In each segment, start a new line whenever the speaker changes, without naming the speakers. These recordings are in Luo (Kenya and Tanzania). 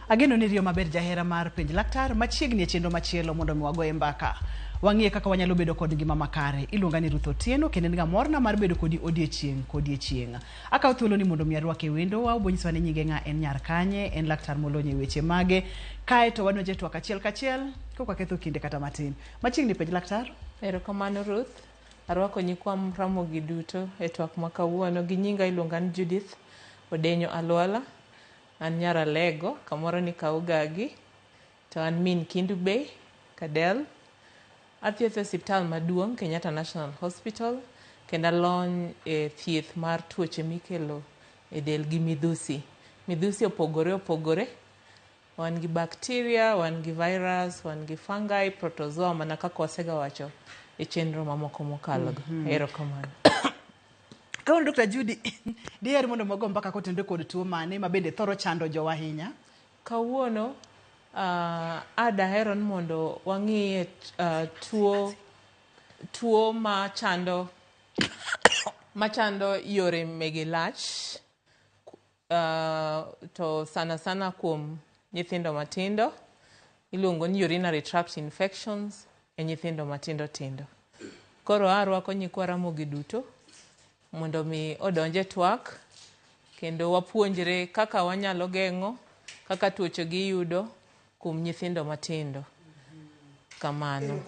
Ageno ni riyo maber jahera mar penj laktar machiegni e chenro machielo mondo mi wagoye mbaka. Wang'iye kaka wanyalo bedo kod ngima makare. Iluonga ni Ruth Otieno kendo en ga morna mar bedo kodi odiechieng' kodiechieng'. Akawo thuolo ni mondo mi arwake e wendowa, obonyisowa ni nyinge ng'a, en nyar kanye, en laktar molony e weche mage. Kae to wadonjo e twak achiel kachiel, kok waketho kinde kata matin. Machiegni penj laktar.
Erokamano Ruth. Arwako nyikwa Ramogi duto e twak ma kawuono. Gi nyinga iluonga ni Judith Odenyo Alwala. An nyar Alego, kamoro ni Kaugagi. To an min Kindu Bay, Kadel. Athietho e osiptal maduong' Kenyatta National Hospital kendo alony e thieth mar tuoche mikelo e del gi midhusi. Midhusi opogore opogore. Wan gi bacteria, wan gi virus, wan gi fungi, protozoa mana kaka wasegawacho e chenro mamoko mokalo go. Erokamano.
Kawuono Dr. Judy, diher mondo wago mbaka kotenore kod tuo mane ma bende thoro chando jowa ahinya?
Kawuono a dahero ni mondo wang'iye tuo machando yore mege lach to sana sana kuom nyithindo matindo iluongo ni urinary tract infections e nyithindo matindo tindo. Koro arwako nyikwa Ramogi duto mondo mi odonj e twak kendo wapuonjre kaka wanyalo geng'o kaka tuoche gi yudo kuom nyithindo matindo. Kamano.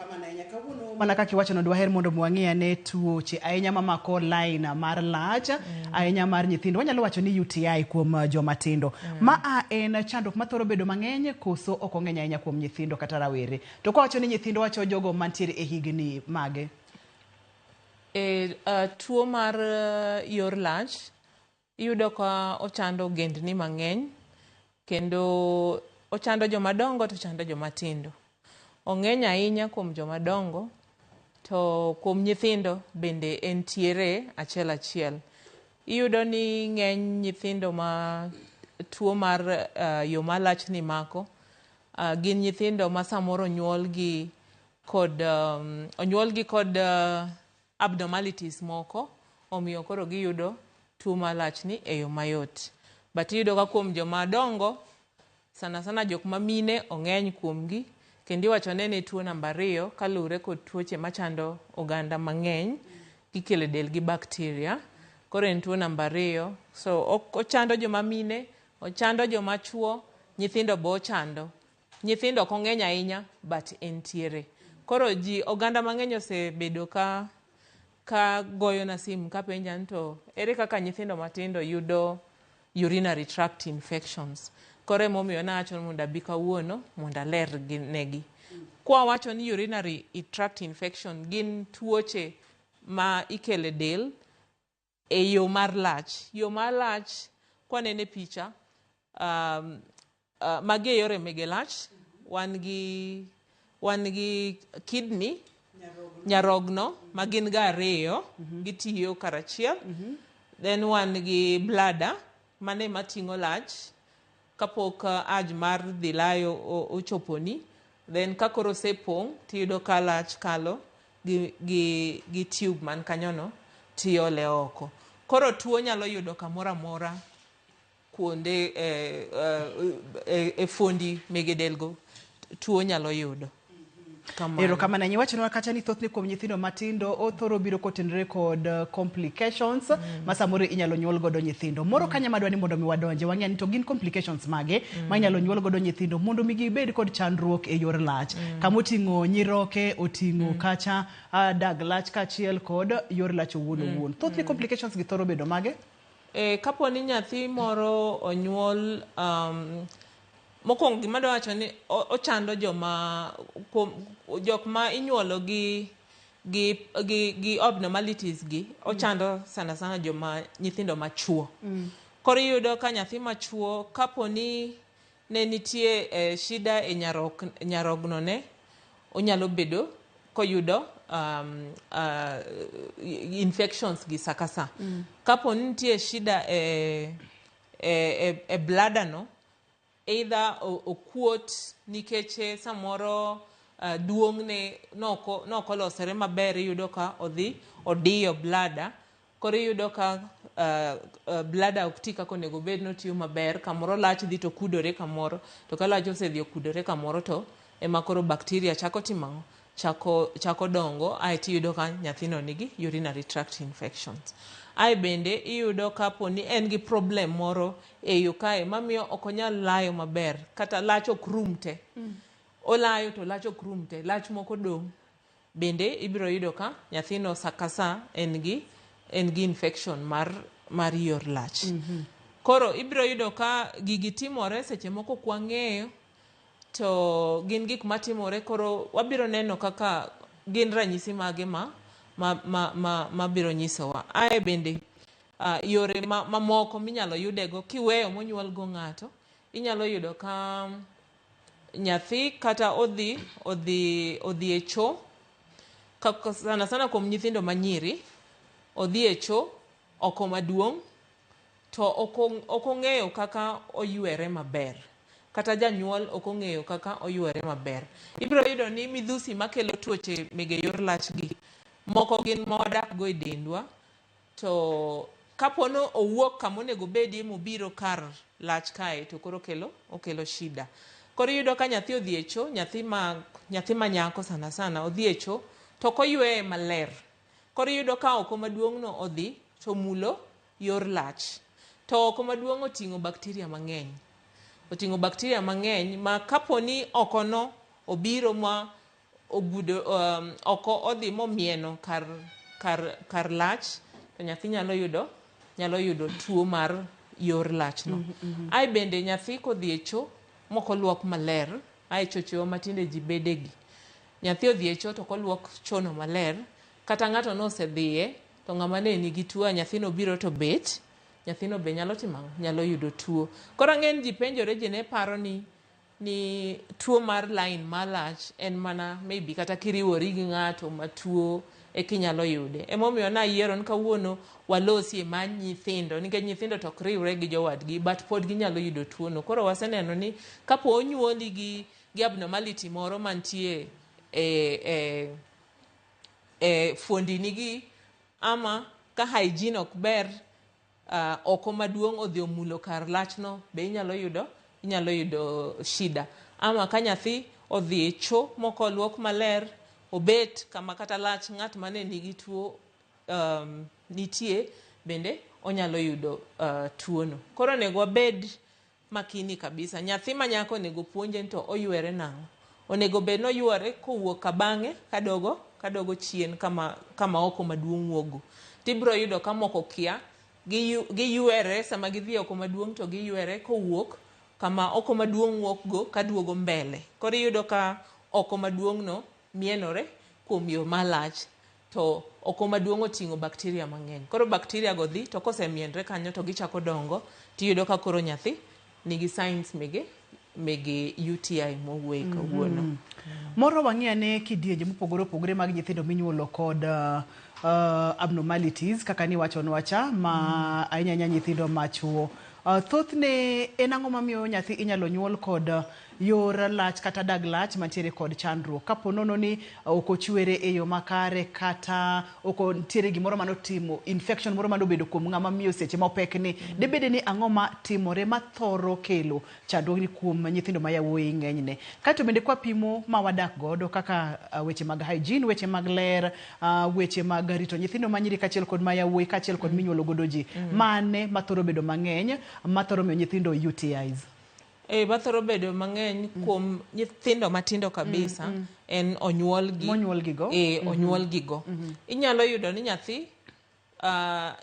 Mana kaka iwachono dwaher mondo mi wang'i ane tuoche ahinya mamako line mar lach ahinya mar nyithindo. Wanyalo wacho ni UTI kuom joma tindo. Ma a en chandruok mathoro bedo mang'eny koso ok ong'eny ahinya kuom nyithindo kata rawere. To kwawacho ni nyithindo wacho jogo mantiere e higni mage.
E tuo mar yor lach iyudo ka ochando ogendni mang'eny kendo ochando joma dongo to ochando joma tindo. Ong'eny ahinya kuom joma dongo to kuom nyithindo bende entiere achiel achiel. Iyudo ni ng'eny nyithindo ma tuo mar yo malach ni mako gin nyithindo ma samoro onyuolgi kod abnormalities moko omiyo koro giyudo tuo malach ni e yo mayot. But iyudo ka kuom joma dongo sana sana jok ma mine ong'eny kuomgi kendo iwacho ne ni tuo namba 2 kaluwore kod tuoche machando oganda mang'eny kikelo e del gi bacteria. Koro en tuo namba 2. So ochando joma mine, ochando joma chuo, nyithindo be ochando. Nyithindo ok ong'eny ahinya but entiere. Koro ji oganda mang'eny osebedo ka goyona simu kapenja ni to ere kaka nyithindo matindo yudo urinary tract infections. Koro emomiyo nawacho ni mondo abi kawuono mondo aler negi. Kwa wacho ni urinary tract infection gin tuoche ma ikelo e del e yo mar lach. Yo mar lach kwanene picha magi e yore mege lach. Wan gi kidney, nyarogno ma gin ga ariyo gitiyo karachiel. Then wan gi bladder mane mating'o lach kapok urge mar dhi layo ochoponi. Then ka koro osepong' tiyudo ka lach kalo gi tube man kanyono tiole oko. Koro tuo nyalo yudo kamoro amora kuonde e fuondi mege del go tuo nyalo yudo. Kamano.
Erokamano ahinya. Iwachonwa kacha ni thothne kuom nyithindo matindo othoro biro kotenore kod complications ma samoro inyalo nyuol godo nyithindo. Moro kanya madwa ni mondo mi wadonje wang'e ni to gin complications mage ma inyalo nyuol godo nyithindo mondo mi gibed kod chandruok e yor lach. Kama oting'o nyiroke, oting'o kacha dag lach kaachiel kod yor lach owuon owuon. Thothne complications gi thoro bedo mage?
E, kapo ni nyathi moro onyuol mokwongo gima adwa wacho ni ochando joma kuom jok ma inyuolo gi abnormalities gi ochando sana sana joma nyithindo machuo. Koro iyudo ka nyathi machuo kapo ni ne nitie shida e nyarogno ne onyalo bedo koyudo infections gi sa ka sa. Kapo ni nitie shida e bladder no, either okuot nikech samoro duong'ne nokolosore maber iyudo ka odhi odiyo bladder. Koro iyudo ka bladder ok ti kaka onego bed notiyo maber, kamoro lach dhi to kudore kamoro, to ka lach osedhi okudore kamoro to ema koro bacteria chako timo ang'o? Chako dongo aeto iyudo ka nyathino nigi urinary tract infections. Ae bende iyudo kapo ni en gi problem moro e yo kae mamiyo ok onyal layo maber kata lach ok rum te. Olayo to lach ok rum te, lach moko dong'. Bende ibiro yudo ka nyathino sa ka sa en gi infection mar yor lach. Koro ibiro yudo ka gigi timore seche moko ok wang'eyo to gin gik matimore koro wabiro neno kaka gin ranyisi mage ma biro nyisowa. Ae bende yore mamoko minyalo yudego kiweyo monyuol go ng'ato, inyalo yudo ka nyathi kata odhi e cho, sana sana kuom nyithindo manyiri, odhi e cho oko maduong' to ok ong'eyo kaka oywere maber. Kata janyuol ok ong'eyo kaka oywere maber. Ibiro yudo ni midhusi makelo tuoche mege yor lach gi, moko gin ma wadak go e dendwa, to kapo ni owuok kama onego obedie mobiro kar lach kae to koro okelo shida. Koro iyudo ka nyathi odhi e cho, nyathi ma nyako sana sana odhi e cho to ok oyweye maler. Koro iyudo ka oko maduong' no odhi to mulo yor lach. To oko maduong' oting'o bacteria mang'eny. Oting'o bacteria mang'eny ma kapo ni oko no obiro ma ogudo oko odhi momieno kar lach to nyathi nyalo yudo tuo mar yor lach no. Ae bende nyathi kodhi e cho mok oluok maler, ae chochewa matinde ji bedegi. Nyathi odhi e cho to ok oluok chono maler, kata ng'ato nosedhiye to ng'ama ne nigi tuo, nyathino biro to bet, nyathino be nyalo timo ang'o? Nyalo yudo tuo. Koro ang'e ni ji penjore, ji ne paro ni tuo mar line malach en mana maybe kata kiriwori gi ng'ato matuo eka inyalo yude. Emomiyo nayiero ni kawuono walosie mar nyithindo, nikech nyithindo to ok riwre gi jowadgi but pod ginyalo yudo tuono. Koro waseneno ni kapo onyuoli gi abnormality moro mantie e fuondini gi, ama ka hygiene ok ber, oko maduong' odhi omulo kar lachno, be inyalo yudo shida. Ama ka nyathi odhi e cho mok oluok maler, obet kama kata lach ng'at mane nigi tuo nitie, bende onyalo yudo tuono. Koro onego wabed makini kabisa. Nyathi ma nyako onego puonje to oywere nang'o? Onego bed ni oywere kowuok kabang'e kadogo chien kama oko maduong' wuogo. Tibiro yudo ka moko kia, giywere sama gidhi oko maduong' to giywere kowuok kama oko maduong' wuok go kaduogo mbele. Koro iyudo ka oko maduong' no mienore kuom yo malach to oko maduong' oting'o bacteria mang'eny. Koro bacteria go dhi to kosemienre kanyo to gichako dongo, tiyudo ka koro nyathi nigi signs mege UTI mowuoye kawuono.
Moro wang'i ane kidienje mopogore opogore mag nyithindo minyuolo kod abnormalities kaka niwachonwa cha ma ahinya ahinya nyithindo machuo. Thothne en ang'o mamiyo nyathi inyalo nyuol kod yor lach kata dag lach mantiere kod chandruok? Kapo nono ni ok ochwere e yo makare kata ok nitiere gimoro manotimo infection moro manobedo kuom ng'ama miyo seche mopekni, debede ni ang'o matimore mathoro kelo chandruogni kuom nyithindo ma yawuoyi ng'enyne? Kaeto bende kwapimo ma wadak godo kaka weche mag hygiene, weche mag ler, weche mag rito nyithindo manyiri kaachiel kod ma yawuoyi kaachiel kod minyuolo godo ji, mane mathoro bedo mang'eny mathoro miyo nyithindo UTIs?
Mathoro bedo mang'eny kuom nyithindo matindo kabisa en onyuolgi.
Monyuolgigo.
Onyuolgigo. Inyalo yudo ni nyathi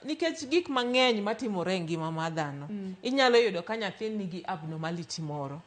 nikech gik mang'eny matimore e ngima mar dhano, inyalo yudo ka nyathi nigi abnormality moro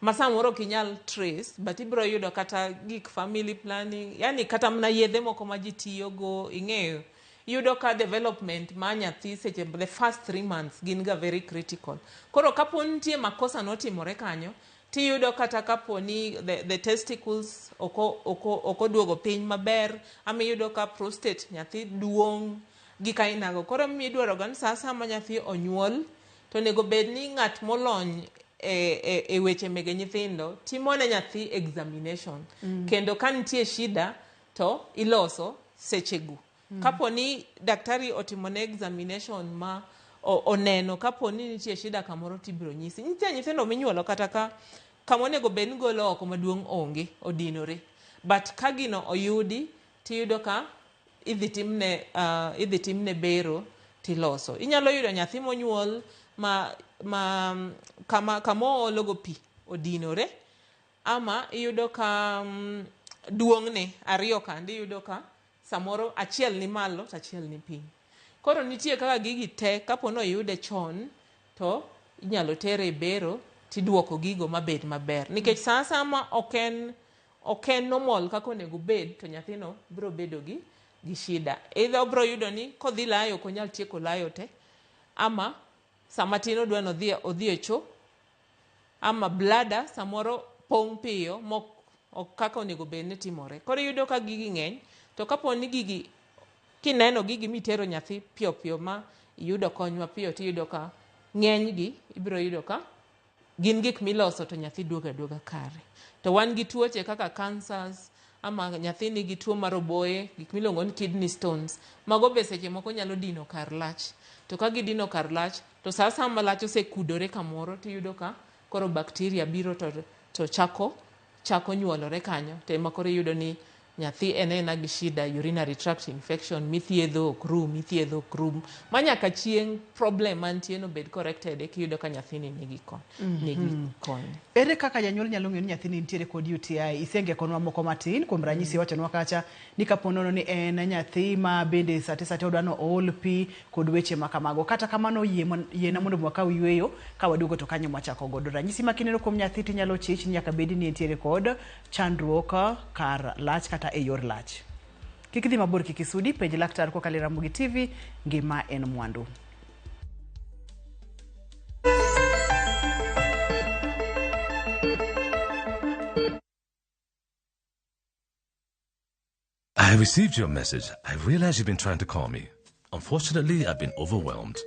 ma samoro ok inyal trace, but ibiro yudo kata gik family planning, yani kata mana yedhe moko ma ji tiyogo, ing'eyo. Iyudo ka development mar nyathi seche the first 3 months gin ga very critical. Koro kapo nitie makosa notimore kanyo, tiyudo kata kapo ni the testicles ok oduogo piny maber, ama iyudo ka prostate nyathi duong' gik ainago. Koro midwaro ga ni sa asaya ma nyathi onyuol, to onego bed ni ng'at molony e weche mege nyithindo timo ne nyathi examination. Kendo ka nitie shida to iloso sechego. Kapo ni daktari otimone examination ma oneno kapo ni nitie shida kamoro tibiro nyisi. Nitie nyithindo minyuolo kata ka kama onego bed ni golo oko maduong' onge, odinore. But ka gino oyudi tiyudo ka idhi timne bero tiloso. Inyalo yudo nyathi monyuol ma kama oolo go pi odinore, ama iyudo ka duong'ne ariyo kande iyudo ka samoro achiel ni malo to achiel ni piny. Koro nitie kaka gigi te kapo ni oyude chon to inyalo tere e bero tiduoko gigo mabed maber. Nikech sa asaya ma ok en normal kaka onego obed to nyathino biro bedo gi shida. Either obiro yudo ni kodhi layo ok onyal tieko layo te, ama sama tin odwa ni odhi e cho, ama bladder samoro pong' piyo mok ok kaka onego bed ni timore. Koro iyudo ka gigi ng'eny to kapo ni gigi kineno gigi mitero nyathi piyo piyo ma iyudo kony mapiyo tiyudo ka ng'eny gi ibiro yudo ka gin gik miloso to nyathi duogo aduoga kare. To wan gi tuoche kaka cancers, ama nyathi nigi tuo mar oboye, gik miluongo ni kidney stones. Mago be seche moko nyalo dino kar lach. To ka gidino kar lach, to sa asaya ma lach osekudore kamoro tiyudo ka koro bacteria biro to chako nyuolore kanyo. To ema koro iyudo ni nyathi en aena gi shida urinary tract infection mithiedho ok rum, mithiedho ok rum. Ma nyaka chieng' problem mantie no bed corrected eka iyudo ka nyathini nigi kony. Nigi kony.
Ere kaka janyuol nyalo ng'eyo ni nyathini nitiere kod UTI? Isengekonwa moko matin, kuom ranyisi iwachonwa kacha ni kapo nono ni en nyathi ma bende sate sate odwa ni ool pi kod weche ma kamago. Kata kamano yiena mondo wakaw yueyo ka waduogo to kanyo mwachako godo. Ranyisi ma kineno kuom nyathi tinyalo chich ni nyaka bedi ni entiere kod chandruok kar lach kata e yor lach. Kik idhi mabor, kik isudi, penj laktar kokalo e Ramogi TV, ngima en mwandu.
I received your message. I realize you've been trying to call me. Unfortunately, I've been overwhelmed.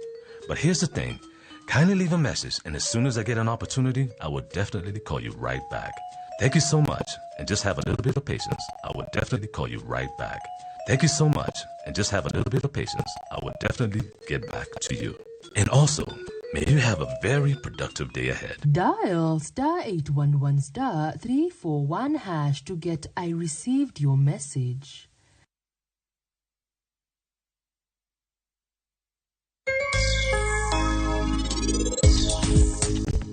But here's the thing. Kindly leave a message, and as soon as I get an opportunity, I will definitely call you right back. Thank you so much, and just have a little bit of patience. I will definitely call you right back. Thank you so much, and just have a little bit of patience. I will definitely get back to you. And also, may you have a very productive day ahead.
Dial star 811 star 341 hash to get I received your message.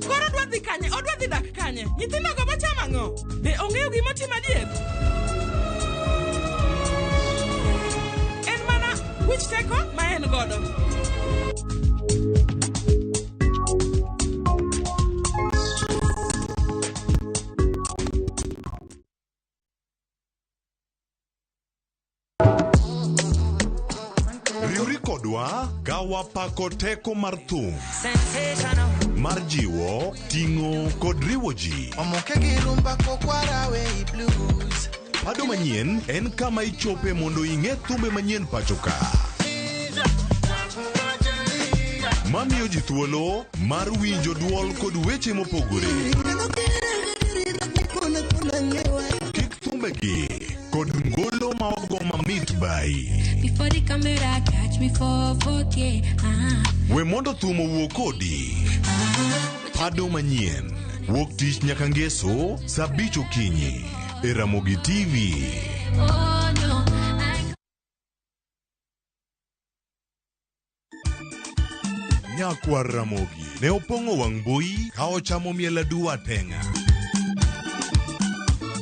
Koro odwa dhi kanye? Odwa dhi dak kanye? Nyithindogo bochamo ang'o? Be ong'eyo gimotimo adier? En mana wich teko ma en godo.
Riwri kodwa ka wapako teko mar thum mar jiwo, ting'o kod riwo ji.
Omoke gi rumba kokwara wei blues.
Pado manyien en kama ichope mondo ing'e thumbe manyien pacho ka. Mamiyo ji thuolo mar winjo duol kod weche mopogore. Kik thumbegi kod ngolo ma ogo mamit bai.
Before the camera catch me for 4K.
We mondo thum owuo kodi. Pado manyien. Wuok tich nyaka ngeso saa 5 okinyi e Ramogi TV.
Oh no, I
Nyakwar Ramogi ne opong'o wang' mbui ka ochamo miel aduwa teng'a.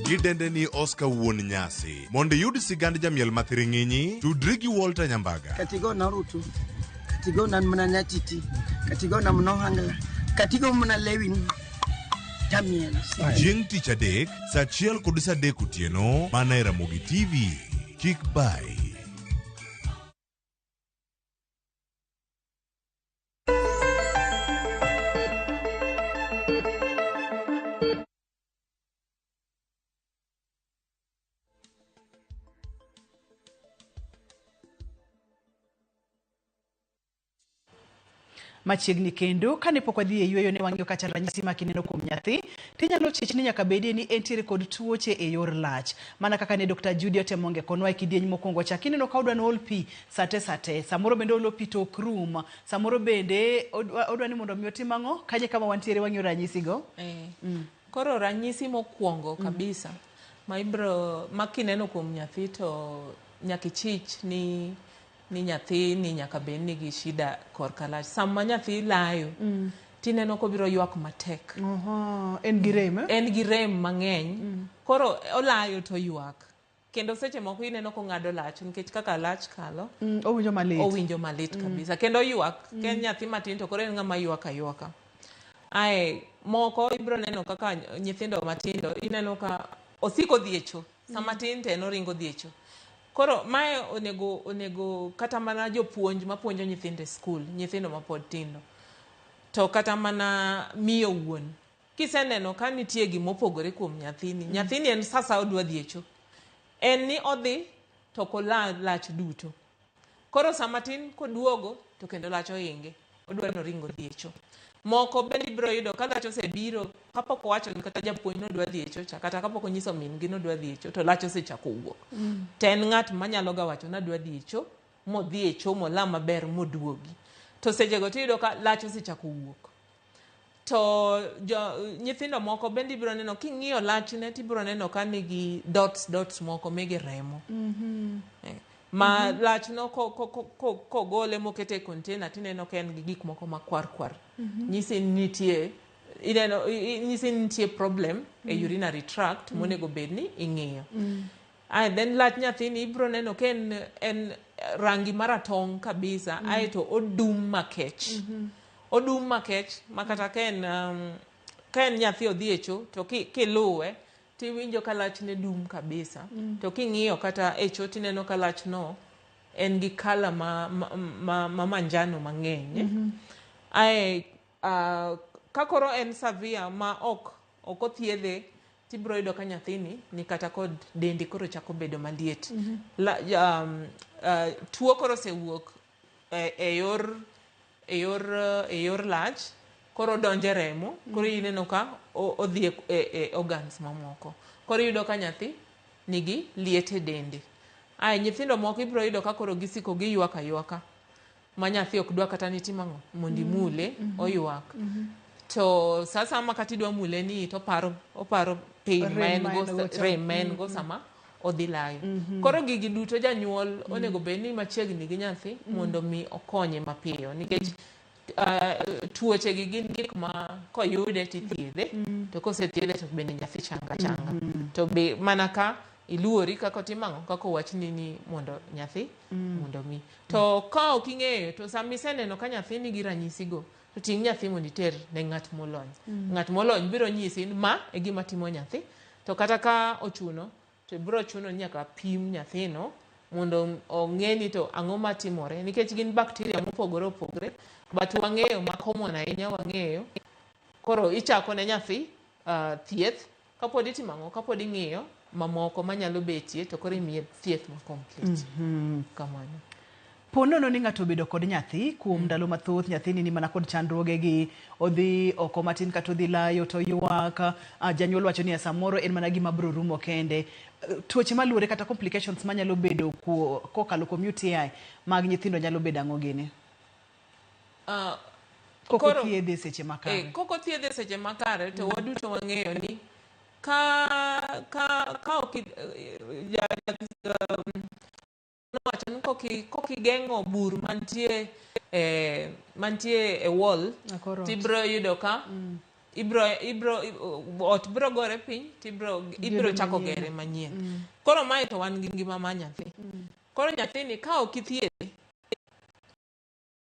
Gidende ni Oscar wuon nyasi. Mondo iyud sigand jamiel mathiring'inyi, tudri gi Walter Nyambaga.
Katigo na Rutu, katigo na mana Nyatiti, katigo na mana Ohangla, katigo mana Lewin Tamiel.
Chieng' tich adek, saa 1 kod saa 3 otieno, mana e Ramogi TV. Kik bai.
Machiegni kendo kane pok wadhi e yueyo ne wang'iyo kacha ranyisi ma kineno kuom nyathi tinyalo chich ni nyaka bedie ni entiere kod tuoche e yor lach. Mana kaka ne Dr. Judy otemo ngekonwa e kidieny mokwongo cha, kineno ka odwa nool pi sate sate, samoro bende olo pi to ok rum, samoro bende odwa ni mondo mi otim ang'o, kanye kama wantiere wang'iyo ranyisigo.
Koro ranyisi mokwongo kabisa ma ibro ma kineno kuom nyathi to nyaka ichich ni nyathi ni nyaka bed nigi shida korka lach. Sama nyathi layo tineno kobiro ywak matek.
Oho, en gi rem, eh?
En gi rem mang'eny. Koro olayo to ywak. Kendo seche moko ineno kong'ado lach nikech kaka lach kalo
Owinjo malit.
Owinjo malit kabisa. Kendo ywak. Ka en nyathi matin to koro en ng'ama ywak aywaka. Ae moko ibiro neno kaka nyithindo matindo ineno ka osiko dhi e cho. Sama tin to en oringo dhi e cho. Koro mae onego kata mana jopuonj mapuonjo nyithindo e skul, nyithindo mapod tindo. To kata mana miyo wuon. Kiseneno ka nitie gima opogore kuom nyathini, nyathini en sasa odwa dhi e cho. En ni odhi to ok ola lach duto. Koro sama tin koduogo to kendo lach ohinge. Odwa ni oring odhi e cho. Moko bende ibiro yudo ka lach osebiro kapok owacho ni kata japuonj nodwa dhi e cho cha kata kapok onyiso min gi nodwa dhi e cho to lach osechako wuok. To en ng'at manyalo ga wacho nadwa dhi e cho modhi e cho mola maber moduogi. To sechego tiyudo ka lach osechako wuok. To nyithindo moko bende ibiro neno king'iyo lachne tibiro neno ka nigi dots dots moko mege remo. Ma lachno kogole mokete e container tineno ka en gi gik moko makwar kwar. Nyisi ni nitie ineno nyisi ni nitie problem e urinary tract monego bed ni ing'iyo. Ae then lach nyathini ibiro neno ka en rangi maratong' kabisa aeto odum makech. Odum makech ma kata ka en nyathi odhi e cho to kiluwe tiwinjo ka lachne dum kabisa. To king'iyo kata e cho tineno ka lachno en gi colour ma manjano mang'eny. Ae ka koro en severe ma ok othiedhe tibiro yudo ka nyathini ni kata kod dende koro chako bedo maliet. Tuo koro osewuok e yor lach koro donjo e remo koro ineno ka odhi e organs mamoko. Koro iyudo ka nyathi nigi liet e dende. Ae nyithindo moko ibiro yudo ka koro gisiko giywak aywaka ma nyathi ok dwa kata ni itim ang'o mondo imule oywak. To sa asaya ma kata idwa mule ni to oparo pain ma en go rem ma en go sama odhi layo. Koro gigi duto janyuol onego bed ni machiegni gi nyathi mondo mi okonye mapiyo nikech tuoche gi gin gik ma koyude tithiedhe to kosethiedhe to bende nyathi chango achanga. To be mana ka iluori kaka otimo ang'o kaka owachni ni mondo nyathi mondo mi. To ka ok ing'eyo to sama iseneno ka nyathi nigi ranyisi go to ting' nyathi mondo iter ne ng'at molony. Ng'at molony biro nyisi ni ma e gima timo nyathi to kata ka ochuno to biro chuno ni nyaka pim nyathino mondo ong'e ni to ang'o matimore nikech gin bacteria mopogore opogore but wang'eyo ma common ahinya wang'eyo. Koro ichako ne nyathi thieth kapod itimo ang'o kapod ing'iyo mamoko manyalo betie to koro imiye thieth ma complete. Kamano.
Po nono ni ng'ato obedo kod nyathi kuom ndalo mathoth, nyathini ni mana kod chandruoge gi odhi oko matin kata odhi layo to ywak, janyuol wacho ni samoro en mana gima biro rumo kende. Tuoche maluwore kata complications manyalo bedo kokalo kuom UTI mag nyithindo nyalo bedo ang'o gini? Kok othiedhe e seche makare.
Kok othiedhe e seche makare to waduto wang'eyo ni ka ok nowacho ni kok igeng'o bur mantie e wall tibiro yudo ka ibro ot biro gore piny tibiro ibiro chako gere manyien. Koro mae to wan gi ngima mar nyathi. Koro nyathini ka ok ithiedhe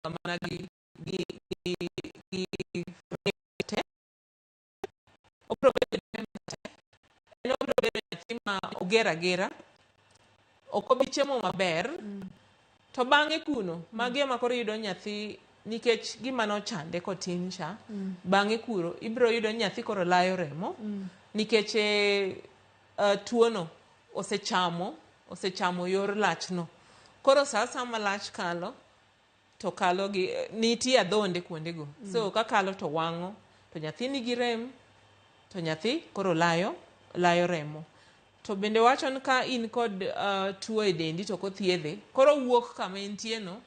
mana gi te obiro bedo en obiro bedo nyathi ma oger agera ok obi chiemo maber to bang'e kuno magi ema koro iyudo nyathi nikech gima nochande kotin cha bang'e kuro ibiro yudo ni nyathi koro layo remo nikech tuono osechamo yor lachno. Koro sa asaya ma lach kalo to kalo gi nitie adhonde kuondego. So kakalo to wang'o to nyathi nigi rem to nyathi koro layo layo remo. To bende wacho ni ka in kod tuo e dendi to kothiedhe koro wuok kama entie no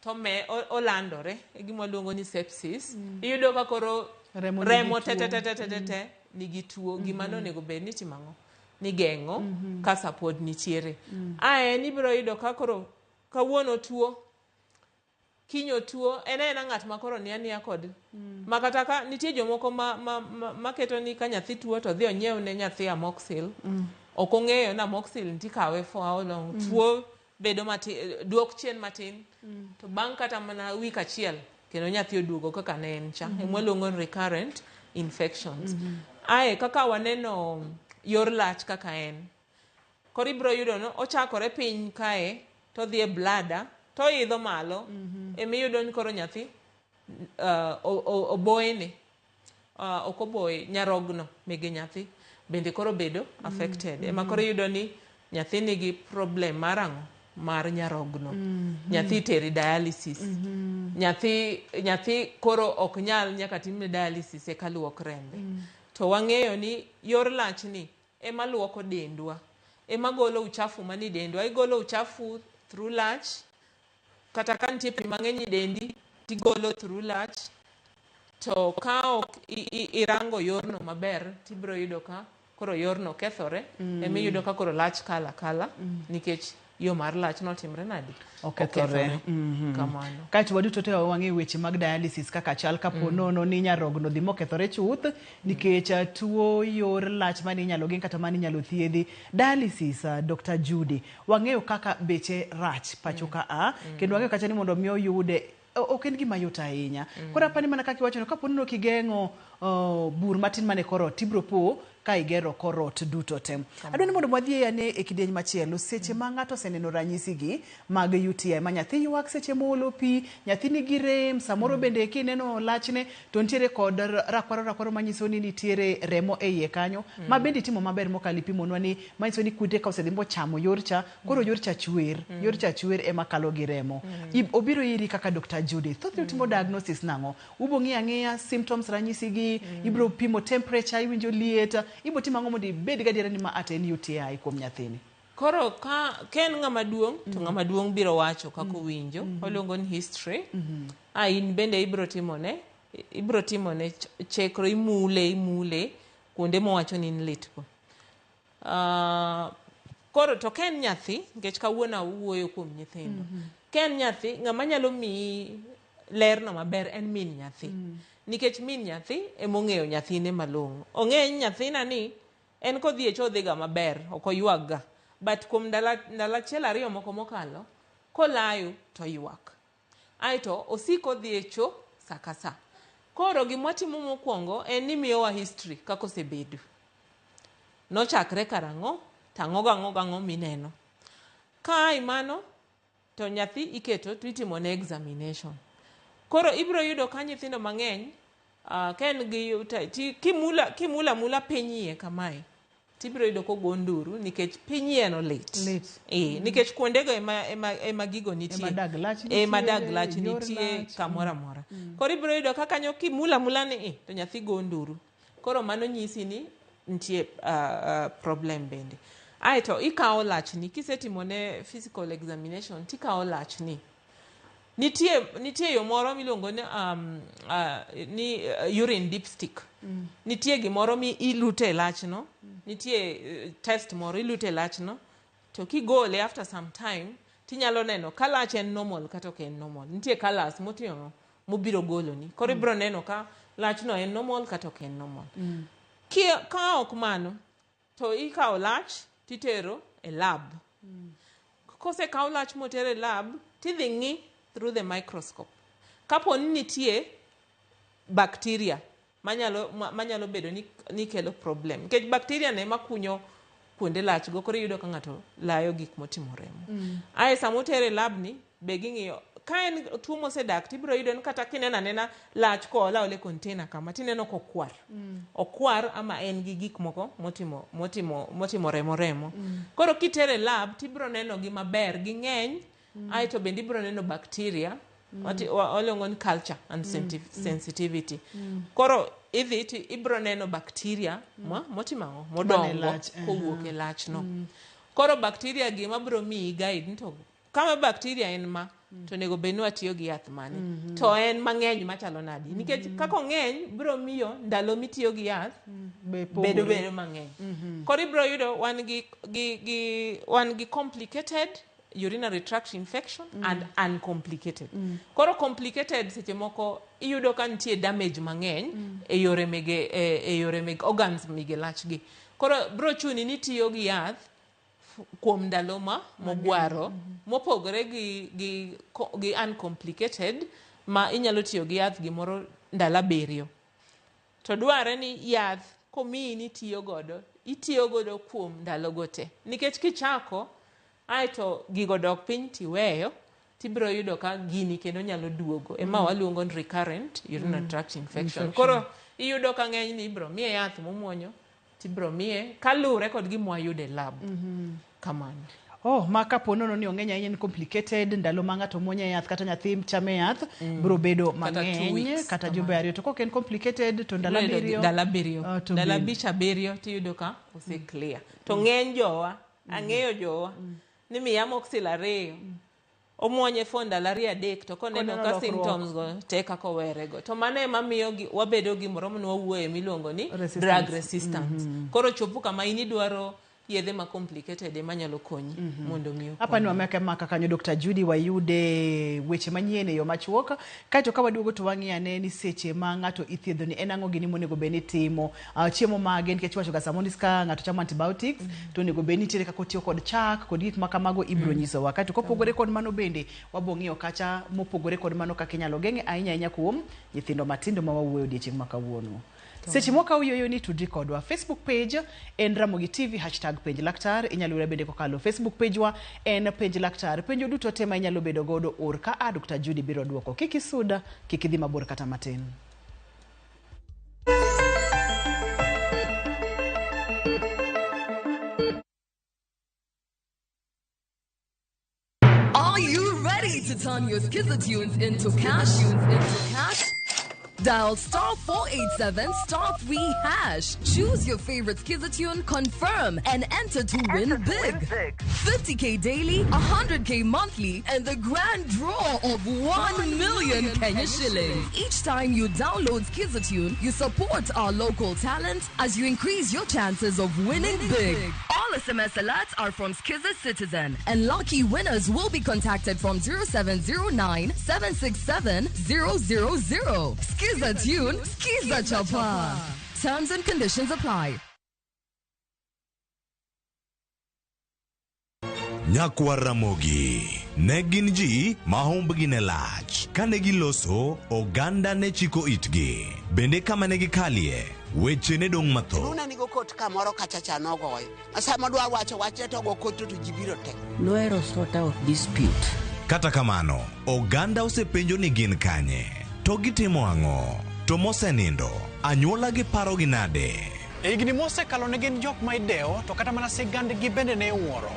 to me olandore e gima waluongo ni sepsis. Iyudo ka koro
Remo nigi
remo te
tuo.
te te te te te te nigi tuo. Gima nonego bed ni itimo ang'o? Ni geng'o ka sa pod nitiere. Ae en ibiro yudo ka koro kawuono tuo kiny otuo en aena ng'at ma koro ni aniya kod ma kata ka nitie jomoko ma keto ni ka nyathi tuo to dhi onyiew ne nyathi amoxil. Ok ong'eyo ni amoxil tikawe for how long. Tuo bedo matin duok chien matin to bang' kata mana week achiel kendo nyathi oduogo kaka ne en cha. Ema waluongo ni recurrent infections. Ae kaka waneno yor lach kaka en koro ibiro yudo no ochakore piny kae to odhi e bladder to oidho malo. Emiyudo ni koro nyathi oboyene ok oboye nyarogno mege nyathi bende koro bedo affected. Ema koro iyudo ni nyathi nigi problem mar ang'o mar nyarogno. Nyathi itere dialysis. Nyathi koro ok nyal nyaka timne dialysis eka luok rembe. To wang'eyo ni yor lach ni ema luoko dendwa ema golo uchafu manie dendwa. Igolo uchafu through lach kata ka nitie pi mang'eny e dendi tigolo through lach. To ka ok irango yorno maber tibiro yudo ka koro yorno kethore. Emiyudo ka koro lach kalo akala nikech yo mar lach notimre nadi?
Okethore.
Kamano.
Kaeto waduto te wang'eyo weche mag dialysis kaka chal kapo nono ni nyarogno dhi mokethore chuth nikech tuo yor lach mane inyalo geng' kata mane inyalo thiedhi. Dialysis, Dr. Judy, wang'eyo kaka beche rach pacho ka a kendo wang'eyo kacha ni mondo mi oyude ok en gima yot ahinya. Koro apani mana kaka iwachono kapo ni ok igeng'o bur matin mane kor ot tibiro po ka igero kor ot duto te. Adwa ni mondo wadhi ane e kidieny machielo seche ma ng'ato oseneno ranyisi gi mag UTI ma nyathi ywak seche moolo pi, nyathi nigi rem, samoro bende kineno lachne to nitiere kod rakwaro rakwaro manyiso ni nitiere remo e iye kanyo ma bende itimo maber mokalo ipimonwa ni manyiso ni kute ka osedhi mochamo yor cha koro yor cha chwer yor cha chwer ema kalo gi remo. Obiro iri kaka Dr. Judith thothne utimo diagnosis nang'o? Ubo ng'iyo ang'iya symptoms ranyisi gi, ibiro pimo temperature, iwinjo liet, ibo timo ang'o mondo ibed gadiera ni ma ate en UTI kuom nyathini?
Koro ka en ng'ama duong' to ng'ama duong' biro wacho kaka owinjo. Waluongo ni history. A in bende ibiro timone chekro imule imule kuonde mowacho ni lit go. Koro to ka en nyathi nikech kawuono awuoyo kuom nyithindo. Ka en nyathi ng'ama nyalo miyi lerno maber en min nyathi. Nikech min nyathi emong'eyo nyathine malong'o. Ong'e ni nyathina ni en kodhi e cho odhiga maber ok oywag ga. But kuom ndalo achiel ariyo moko mokalo kolayo to ywak. Aeto osiko odhi e cho sa ka sa. Koro gima watimo mokwongo en ni miyowa history kaka osebedo. Nochakre karang'o to ang'o gang'o gang'o mineno. Kae mano to nyathi iketo to itimo ne examination. Koro ibiro yudo ka nyithindo mang'eny ka en gi kimula mula piny iye kamae tibiro yudo kogo nduru nikech piny iye no lit.
Lit.
Eh, nikech kuondego ema gigo nitie.
Ema dag lach
Ema dag
nitiere,
lach
yor
nitie
lach.
kamoro amora. Koro ibiro yudo ka kanyo kimula mula ni i to nyathi go nduru. Koro mano nyisi ni nitie problem bende. Aeto ikawo lachni kisetimo ne physical examination tikawo lachni. Nitie yo moro miluongo ni urine dipstick. Nitie gimoro mi ilute e lachno. Nitie test moro ilute e lachno to kigole after some time tinyalo neno ka lach en normal kata ok en normal. Nitie colours moting'o mobiro goloni. Koro ibiro neno ka lachno en normal kata ok en normal. Ka ok mano to ikawo lach titero e lab. Kosekaw lach moter e lab tidhi ng'i through the microscope. Kapo ni nitie bacteria manyalo bedo ni kelo problem. Nikech bacteria no ema kunyo kuonde lach go koro iyudo ka ng'ato layo gik motimo remo. Ae sama otere e lab ni be ging'iyo ka en tuo mosedak tibiro yudo ni kata kineno anena lach kool aola e container kama tineno kokwar. Okwar ama en gi gik moko motimo remo remo. Koro kitere e lab tibiro neno gi maber ging'eny aeto bende ibiro neno bacteria Waluongo ni culture and sensitivity. Koro idhi to ibro neno bacteria ma motimo ang'o?
Mane
Modongo
lach,
kowuok e lachno. Koro bacteria gi ema biro miyi guide ni to kama bacteria en ma to onego bed ni watiyo gi yath mane to en mang'eny machalo nadi nikech kaka ong'eny biro miyo ndalo mitiyo gi yath
Be
bedo
pogore.
bedo mang'eny. Koro ibiro yudo wan gi, gi, gi, wan gi complicated urinary tract infection and uncomplicated. Koro complicated seche moko iyudo ka nitie damage mang'eny e yore mege e yore meg organs mige lach gi. Koro biro chuni ni tiyo gi yath kuom ndalo ma mogwaro mopogore gi uncomplicated ma inyalo tiyo gi yath gimoro ndalo 7. To dware ni yath komiyi ni tiyo godo, itiyo godo kuom ndalogo te. Nikech kichako, aeto gigo dok piny tiweyo, tibiro yudo ka gini kendo nyalo duogo. Ema waluongo ni recurrent urinary tract infection.
Infection.
Koro iyudo ka ng'eny ni ibiro miye yath momuonyo, tibiro miye kaluwore kod gima wayudo e lab. Kamano.
Oh, ma kapo nono ni ong'eny ahinya ni complicated, ndalo ma ng'ato muonyo e yath kata nyathi chame yath, biro bedo
Kata 2
mang'eny,
weeks,
kata jumbe 2. To kok en complicated to ndalo
Ibiro yudo
7.
ndalo 7.
To
Ndalo
bende.
5 7 tiyudo ka ose clear. To ng'eny jowa, ang'eyo jowa, ni miya amoxil 2, omuonye for ndalo 2 3 to koneno
Koneno
ka
lokruok.
symptoms go te kaka owerego. To mano ema miyo wabedo gi gimoro ma wawuoye miluongo ni
Resistance.
drug resistance. Koro chopo kama in idwaro yedhe ma complicated ema nyalo konyi mondo mi
Hapa ni
okonyi.
wameka maka kanyo Dr. Judy wayude weche manyien e yo machuok. Kaeto ka waduogo to wang'i ane ni seche ma ng'ato ithiedho ni en ang'o gini monego bed ni timo. Chiemo mage nikech iwacho ga samoro ni ka ng'ato chamo antibiotics to onego bed ni nitiere kaka otiyo kod chak kod gik ma kamago ibiro nyisowa. Kaeto kopogore kod mano bende wabo ng'iyo kacha mopogore kod mano kaka inyalo geng'e ahinya ahinya kuom nyithindo matindo ma wawuoyo odiechieng' ma kawuono. Seche moko awuoyo ni tudri kodwa Facebook page en Ramogi TV hashtag penj laktar. Inyalo yuda bende kokalo Facebook page wa en penj laktar. Penjo duto te ma inyalo bedo godo or ka a Dr. Judy biro duoko. Kik isuda, kik idhi mabor kata matin.
Are you ready to turn your Skiza tunes into cash? Into cash? Dial star 487 star 3 hash. Choose your favorite Skiza tune, confirm, and enter to win big. 50k daily, 100k monthly, and the grand draw of 1 million Kenya shillings. Each time you download Skiza tune, you support our local talent as you increase your chances of winning big. All SMS alerts are from Skiza Citizen, and lucky winners will be contacted from 0709 767 000. Skiza tune, Skiza Chapa. Terms and conditions apply.
Nyakwar Ramogi ne gin ji ma humbgi ne lach. Kane giloso, oganda ne chiko itgi. Bende kama ne gikalie, weche ne dong' mathoth.
Runa nigo kot kamoro kacha cha nogoyo. Ma sama odwa wacho wachne to ogo kot to ji biro te.
Nohero sort out dispute.
Kata kamano, oganda osepenjo ni gin kanye, to gitimo ang'o, to mosenindo, anyuola gi parogi nade?
E higni mosekalo ne gin jok ma idewo to kata mana sigandgi bende ne iwuoro.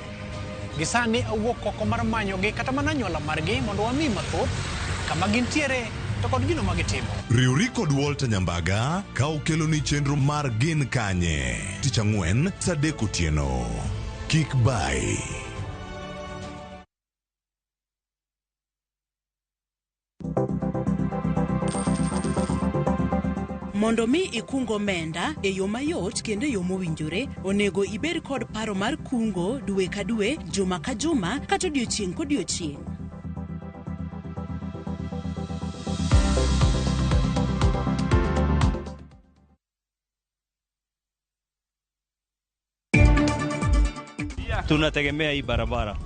Gi sani awuok oko mar manyogi kata mana anyuola margi mondo wami mathoth kama gintiere to kod gino ma gitimo.
Riwri kod Walter Nyambaga ka okeloni chenro mar Gin Kanye tich ang'wen saa 3 otieno. Kik bai.
Mondo mi ikung omenda e yo mayot kendo e yo mowinjore, onego ibed kod paro mar kungo dwe ka dwe, juma ka juma, kata odiochieng' kodiochieng'.
Tunategemea hii barabara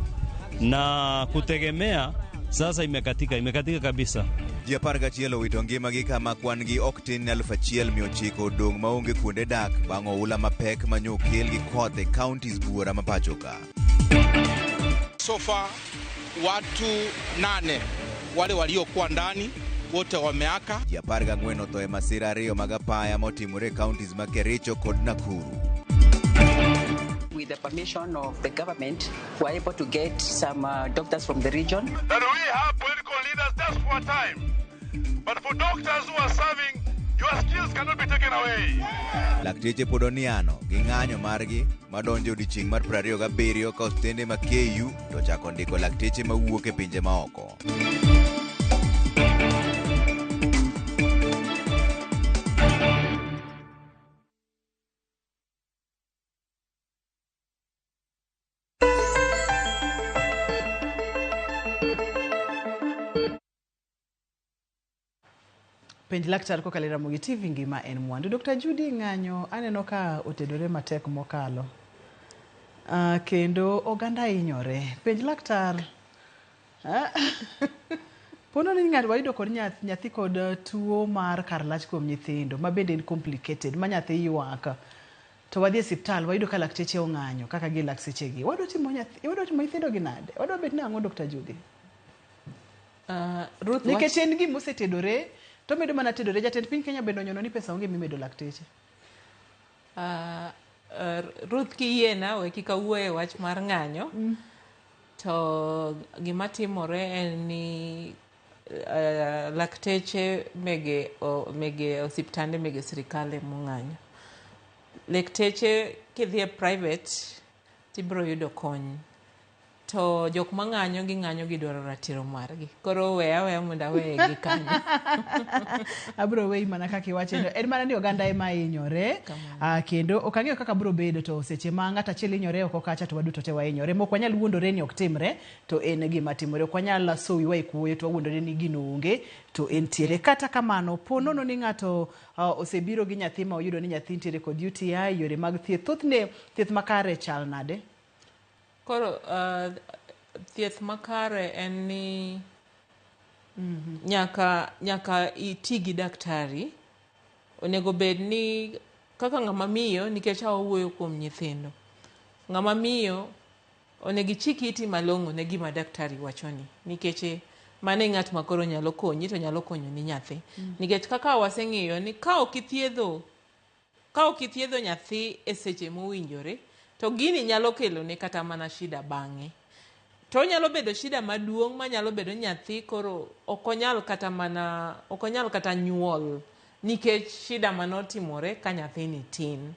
na kutegemea sasa imekatika kabisa.
Ji 11 owito ngimagi kama kwan gi ok tin ne 1900 odong' maonge kuonde dak bang' oula mapek manyokel gi koth e counties buora ma pacho ka.
So far watu 8 wale waliokuwa ndani wote wameaka.
Ji 14 otho e masira 2 mag apaya motimore e counties ma Kericho kod Nakuru.
With the permission of the government, we were able to get some doctors from the region.
That we have political leaders just for a time. But for doctors who are serving, your skills cannot be taken away.
Lakteche pod oniano gi ng'anyo margi madonjo e odiechieng' mar 27 ka osiptende ma KU to ochako ndiko lakteche mawuok e pinje maoko.
Penj laktar kokalo e Ramogi TV ngima en mwandu. Dr. Judy ng'anyo aneno ka otedore matek mokalo. Kendo oganda hinyore. Penj laktar. Pono ni ng'ato wayudo kod nyathi kod tuo mar kar lach kuom nyithindo ma bende en complicated ma nyathi ywak. To wadhi e osiptal wayudo ka lakteche ong'anyo kaka gilak sechegi. Wadwa timo nyathi, wadwa timo nyithindo gi nade? Wadwa bet nang'o Dr. Judy?
Ruth,
Nikech en gima osetedore to medo mana tedore. Jatend piny Kenya bende onyono ni pesa onge mimedo lakteche.
Ruth kiyiena we kik awuoye wach mar ng'anyo. To gima timore en ni lakteche mege osiptande mege sirikal emong'anyo. Lakteche kidhi e private tibiro yudo kony. To jok mang'anyo ging'anyo gidwaro ratiro margi. Koro weya aweya mondo aweye gi kanyo.
Abiro weyi mana kaka iwache no. En mana ni oganda ema hinyore. Kendo ok ang'eyo kaka biro bedo to seche ma ng'at achiel hinyore oko kacha to waduto te wahinyore. Mok wanyal wuondore ni ok timre to en gima timore. Ok wanyal so wiwa e kuoyo to wawuondore ni gino onge to entiere. Kata kamano, po nono ni ng'ato osebiro gi nyathi ma oyudo ni nyathi nitiere kod UTI, yore mag thieth, thothne thieth makare chal nade?
Koro thieth makare en ni nyaka iti gi daktari. Onego bed ni kaka ng'ama miyo, nikech awuoyo kuom nyithindo. Ng'ama miyo onego ichik iti malong'o ne gima daktari wachoni, nikech mano e ng'at ma koro nyalo konyi to nyalo konyo ni nyathi. Nikech kaka waseng'iyo ni ka ok ithiedho nyathi e seche mowinjore, to gini nyalo kelone kata mana shida bang'e. To onyalo bedo shida maduong' manyalo bedo nyathi koro ok onyal kata nyuol nikech shida manotimore ka nyathini tin.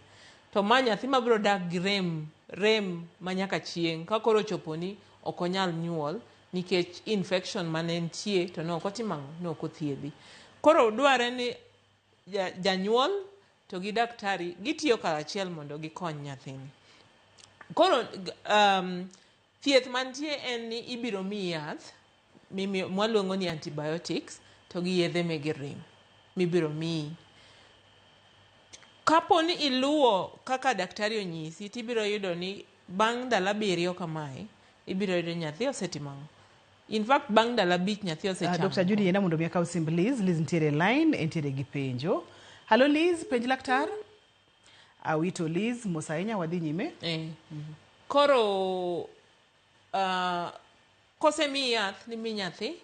To ma nyathi mabiro dak gi rem manyaka chieng' ka koro ochoponi ok onyal nyuol nikech infection mane nitie to ne ok otimo ang'o, ne ok othiedhi. Koro dware ni janyuol to gi daktari gitiyo karachiel mondo gikony nyathini. Koro thieth mantie en ni ibiro miyi yath mwaluongo ni antibiotics to gi yedhe mege rem mibiro miyi. Kapo ni iluwo kaka daktari onyisi, tibiro yudo ni bang' ndalo 7 kamae, ibiro yudo nyathi osetimo ang'o. In fact, bang' ndalo 5 nyathi osechango.
Dr. Judy, yena mondo mi akaw simb Liz. Liz nitiere line, entiere gi penjo. Hello Liz, penj laktar. Awito Liz, mos ahinya, wadhi nyime.
Koro kosemiyi yath nimi nyathi,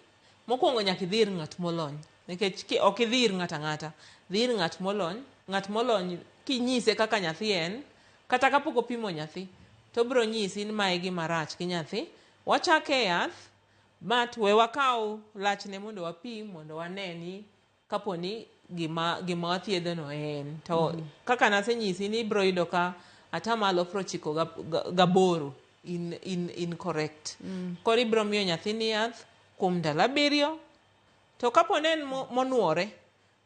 mokwongo nyaka idhi ir ng'at molony. Nikech ok idhi ir ng'ato ang'ata, dhi ir ng'at molony. Ng'at molony kinyise kaka nyathi en, kata kapok opimo nyathi, to obiro nyisi ni mae gima rach gi nyathi. Wachake yath, but we wakaw lachne mondo wapim mondo wane ni kapo ni gima wathiedhono en. To kaka nasenyisi ni ibiro yudo ka 98% in correct. Koro ibiro miyo nyathini yath kuom ndalo 7, to kapo ni en monuore,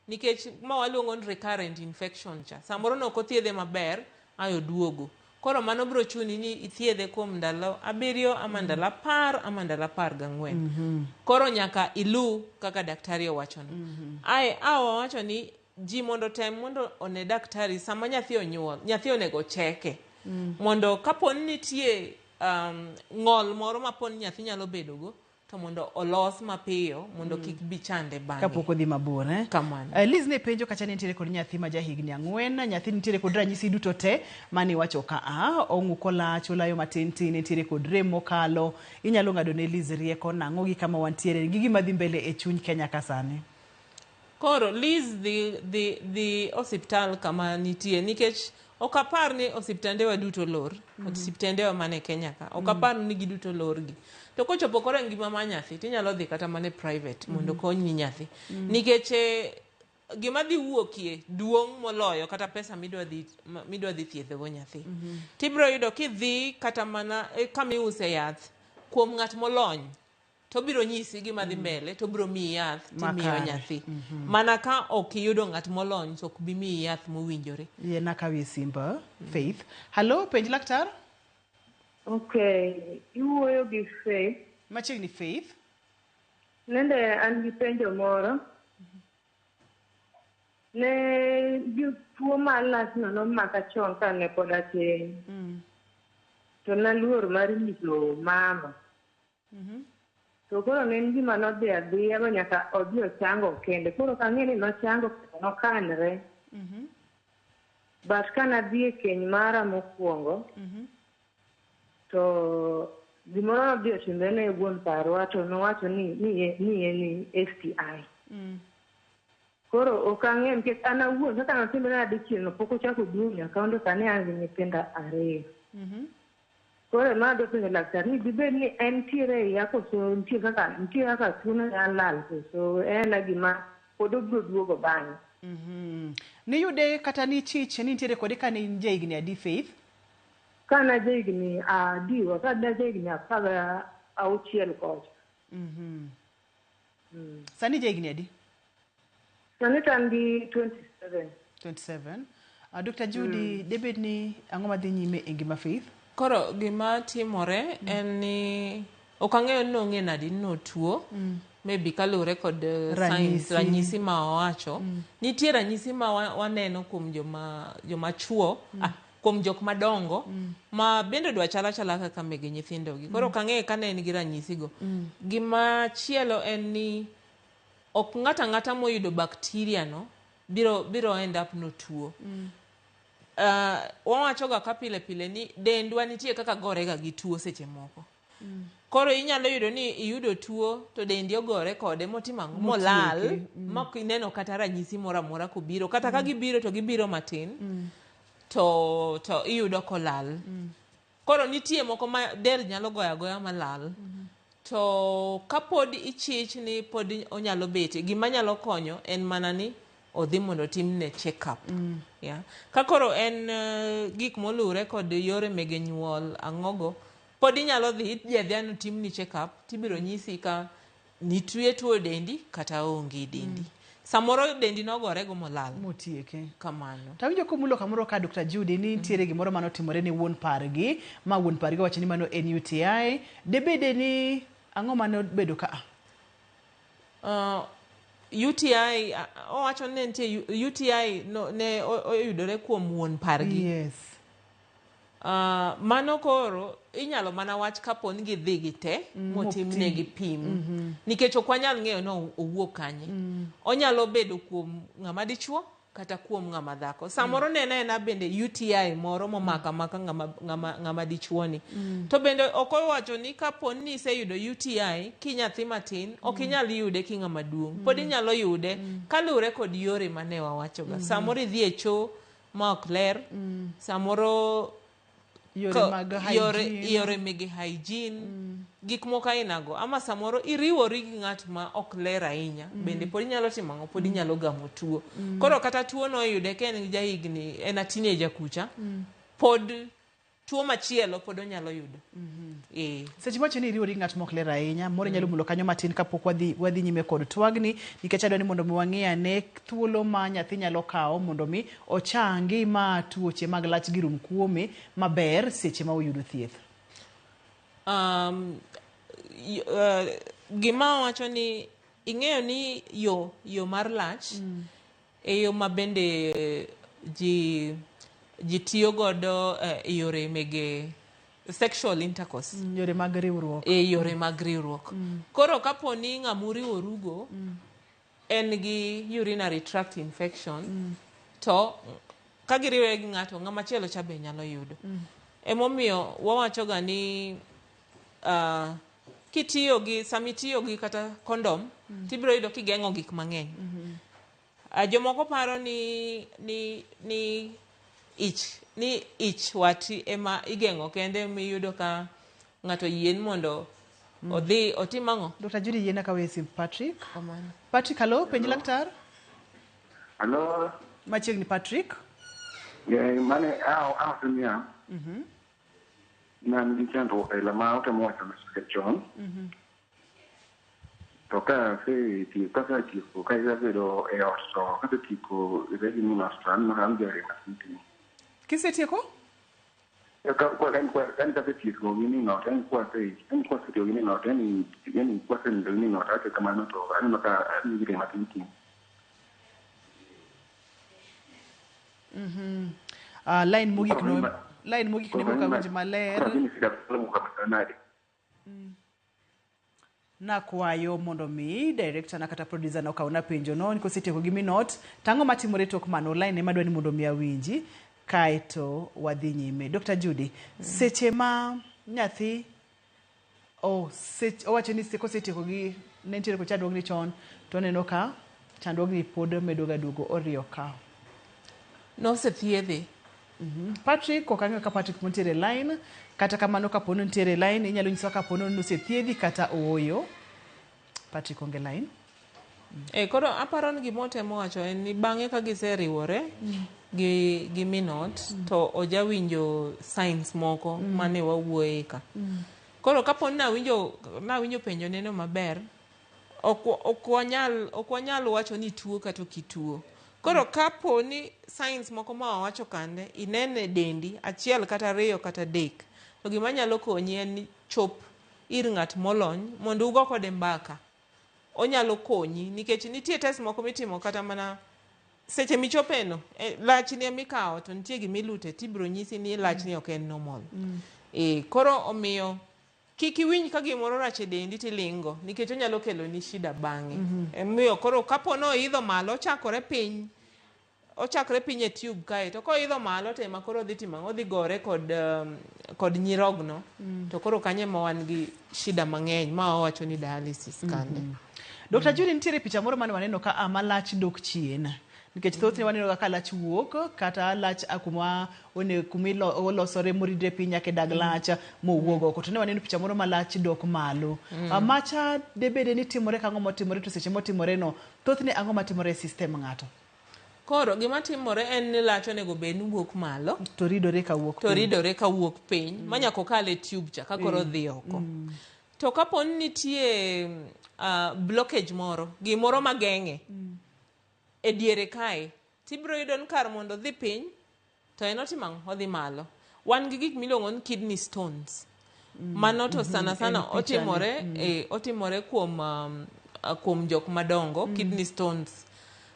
nikech ma waluongo ni recurrent infection cha, samoro ne ok othiedhe maber, ayo duogo. Koro mano biro chuni ni ithiedhe kuom ndalo 7 ama ndalo 10 ama ndalo 14. Koro nyaka ilu kaka daktari owachono. Ae wawacho ni ji mondo tem mondo one daktari sama nyathi onyuol, nyathi onego cheke. Mondo kapo ni nitie ng'ol moro ma po ni nyathi nyalo bedogo, to mondo olos mapiyo mondo kik bi chande bang'e.
Kapok odhi mabor, eh?
Kamano.
Liz ne penjo kacha ni nitiere kod nyathi ma jahigni 4, nyathi nitiere kod ranyisi duto te mane iwacho ka ong'uko lach, olayo matin tin, nitiere kod rem mokalo. Inyalo ng'ado ne Liz rieko nang'o gi kama wantiere gi gima dhi mbele e chuny Kenya ka sani?
Koro Liz dhi dhi dhi osiptal kama nitie nikech ok apar ni osiptandewa duto lor. Osiptendewa man e Kenya ka. Ok apar ni giduto lor gi. To kochopo koro e ngima mar nyathi tinyalo dhi kata mana e private mondo konyni nyathi. Nikech eh, gima dhi wuokie duong' moloyo kata pesa midwa dhi midwa dhi thiedhogo nyathi. Tibiro yudo kidhi kata mana e kama iuse yath kuom ng'at molony to obiro nyisi gima dhi mbele to obiro miyi yath timiyo
Makare.
nyathi. Mana ka ok iyudo ng'at molony to ok bi miyi yath mowinjore.
Yiena kawie simba Faith. Hallo, penj laktar.
Okay, iwuoyo gi Faith.
Machiegni Faith.
Nende an gi penjo moro. Ne tuo mar lachno nomaka chon kane pod atin. To naluor mar nyiso mama. To koro ne en gima nodhi adhiya ba nyaka odhi ochango kende. Koro ok ang'e ni nochango kata nokanre. But kanadhi e keny mara mokwongo, to gimoro nodhi otimre ne wuon parwa to nowacho ni ni ni en STI. Koro ok ang'eyo nikech an awuon kaka notimre na dichiel no pok ochako oduogo nyaka mondo sani an gi nyithindo ariyo. Koro ema adwa penjo laktar ni dibed ni entiere e iya koso nitie kaka nitie kaka tuono nyalo lal koso en ena gima pod obiro duogo bang'e.
Niyude kata nichich ni nitiere kode kane in jahigni adi Faith?
Ka ne jahigni adiwa ka ne jahigni 16 kocha.
Sani jahigni adi?
Sani to an gi 27.
27. Dr. Judy, debed ni ang'o madhi nyime e ngima Faith?
Koro gima timore en ni ok ang'eyo ni nong'e nadi ni notuo. Maybe kaluwore kod signs,
Ranyisi.
ranyisi ma owacho. Nitie ranyisi ma waneno kuom joma joma chuo, kuom jok madongo ma bende dwa chal achala kaka mege nyithindo gi. Koro ok ang'eyo ka ne en gi ranyisi go. Gima chielo en ni ok ng'ato ang'ata moyudo bacteria no biro biro end up notuo. Wawacho ga ka pile pile ni dendwa nitie kaka gore ga gi tuo seche moko. Koro inyalo yudo ni iyudo tuo to dendi ogore kode motimo ang'o molal
Motieke.
ma ok ineno kata ranyisi moro amora kobiro kata ka gibiro to gibiro matin to to iyudo kolal. Koro nitie moko ma del nyalo goyo agoya malal. To kapod ichich ni pod onyalo betie, gima nyalo konyo en mana ni odhi mondo otimne check up. Yeah. Ka koro en gik moluwore kod yore mege nyuol ang'ogo, pod inyalo dhi idhi adhiya notimni check up tibiro nyisi ka nitie tuo e dendi kata onge e dendi. Samoro dendi nogore go molal.
Motieke.
Kamano.
Tawinjo komulo kamoro ka Dr. Judy ni nitiere gimoro manotimore ne wuon pargi ma wuon pargi owacho ni mano en UTI. Debede ni ang'o mane obedo ka a?
UTI owacho ni nitie UTI no, ne oyudore kuom wuon pargi.
Yes.
Mano koro inyalo mana wach kapo ni gidhi gi te motimnegi pim. Nikech ok wanyal ng'eyo ni owuok kanye. Onyalo bedo kuom ng'ama dichuo kata kuom ng'ama dhako. Samoro ne en aena bende UTI moro momako amaka ng'ama, ng'ama, ng'ama dichuo ni. To bende ok owacho ni kapo ni iseyudo UTI ki nyathi matin, ok inyal yude ki ng'ama duong'. Pod inyalo yude kaluwore kod yore mane wawachoga. Samoro idhi e choo ma ok ler, samoro
Yore mag
yore,
hygiene.
yore mege hygiene, gik moko ainago. Ama samoro iriwori gi ng'at ma ok ler ahinya, bende pod inyalo timo ang'o, pod inyalo gamo tuo. Koro kata tuo no oyude ka en jahigni, en a teenager kucha, pod tuo machielo pod onyalo yudo.
Seche mawacho ni iriwori gi ng'at mok ler ahinya, moro inyalo mulo kanyo matin kapok wadhi, wadhi nyime kod twagni, nikech adwa ni mondo mi wang'i ane thuolo ma nyathi nyalo kawo mondo mi ochangi ma tuoche mag lach gi rum kuome maber seche ma oyudo thieth.
Gima wacho ni ing'eyo ni yo yo mar lach e yo ma bende ji ji tiyo godo e yore mege sexual intercourse.
Yore mag riwruok.
E yore mag riwruok. Koro kapo ni ng'ama uriworugo en gi urinary tract infection, to ka giriwore gi ng'ato, ng'ama chielo cha be nyalo yudo. Emomiyo wawacho ga ni kitiyo gi sama itiyo gi kata condom, tibiro yudo kigeng'o gik mang'eny. Jomoko paro ni ich ni ich wati ema igeng'o kende, miyudo ka ng'ato yien mondo odhi otim ang'o?
Dr. Judy, yiena kawe sim Patrick.
Kamano.
Patrick, hello, penj laktar.
Hello.
Machiegni, Patrick.
Yeah, mane awacho niya, ne an gi chandruok aila ma otemo wacho na chon. To ka asetieko, kasetieko, ka asebedo e ot, to kasetieko regimen ot, to aneno ka an jarit matin.
Kisetieko?
Ka kasetieko gi nindo ot, en kwasetieko gi nindo ot, en kwasenindo gi nindo ot, awacho kamano, to aneno ka an gi rem matin tin.
Line mogik no, line mogik ne ok awinj maler.
Koro adhi ni sida kabisa nade.
Nakwayo mondo mi director na kata producer na okawna penjo no kosetieko gi minot tang'o matimore tok mano. Line ema dwa ni mondo mi awinji, kaeto wadhi nyime. Dr. Judy, seche ma nyathi oh, owacho ni kosetieko gi ne nitiere kod chandruogni chon, to oneno ka chandruogni pod medo ga duogo oriyo ka.
Nosethiedhe.
Patrick, ok ang'eyo ka Patrick nitiere e line. Kata kamano, kapo ni nitiere e line, inyalo nyisowa kapo ni nosethiedhi kata ooyo. Patrick onge line.
Koro aparo ni gima otemo wacho en ni bang'e ka giseriwore gi minot, to ojawinjo signs moko mane wawuoye ka. Koro kapo ni nawinjo penjo neno maber, ok wanyal wacho ni tuo kata ok ituo. Koro kapo ni signs moko ma wawacho kande inene e dendi, achiel kata ariyo kata adek, to gima nyalo konyi en ni chop ir ng'at molony mondo ugo kode mbaka. Onyalo konyi nikech nitie test moko mitimo kata mana seche michopeno lachni emikawo, to nitie gimilute tibiro nyisi ni lachni ok en normal. Koro omiyo kik iwinj ka gimoro rach e dendi tilingo, nikech onyalo keloni shida bang'e. Emomiyo koro kapo ni oidho malo, ochakore piny e tube kae, to koidho malo to ema koro odhi timo ang'o? Odhi gore kod nyirogno. To koro kanyo ema wan gi shida mang'eny ma wawacho ni dialysis kande.
Dr. Judy, nitiere picha moro mane waneno ka ama lach dok chien. Nikech thothne waneno ga ka lach wuok kata lach a kuma one kuma olosore moridre piny nyaka e dag lach mowuog oko. To ne waneno picha moro ma lach dok malo. Macha debede ni timore kang'o motimore, to seche motimore no, thothne ang'o matimore e system ng'ato?
Koro gima timore en ni lach onego bed ni wuok malo
to ridore ka wuok
to
piny.
Ridore ka wuok piny ma nyaka okal e tube cha ka koro odhi oko. To kapo ni nitie blockage moro, gimoro mageng'e e diere kae, tibiro yudo ni kar mondo odhi piny to en otimo ang'o? Odhi malo. Wan gi gik miluongo ni kidney stones. Mano to sana sana
En picha ni.
Otimore otimore kuom jok madongo. Kidney stones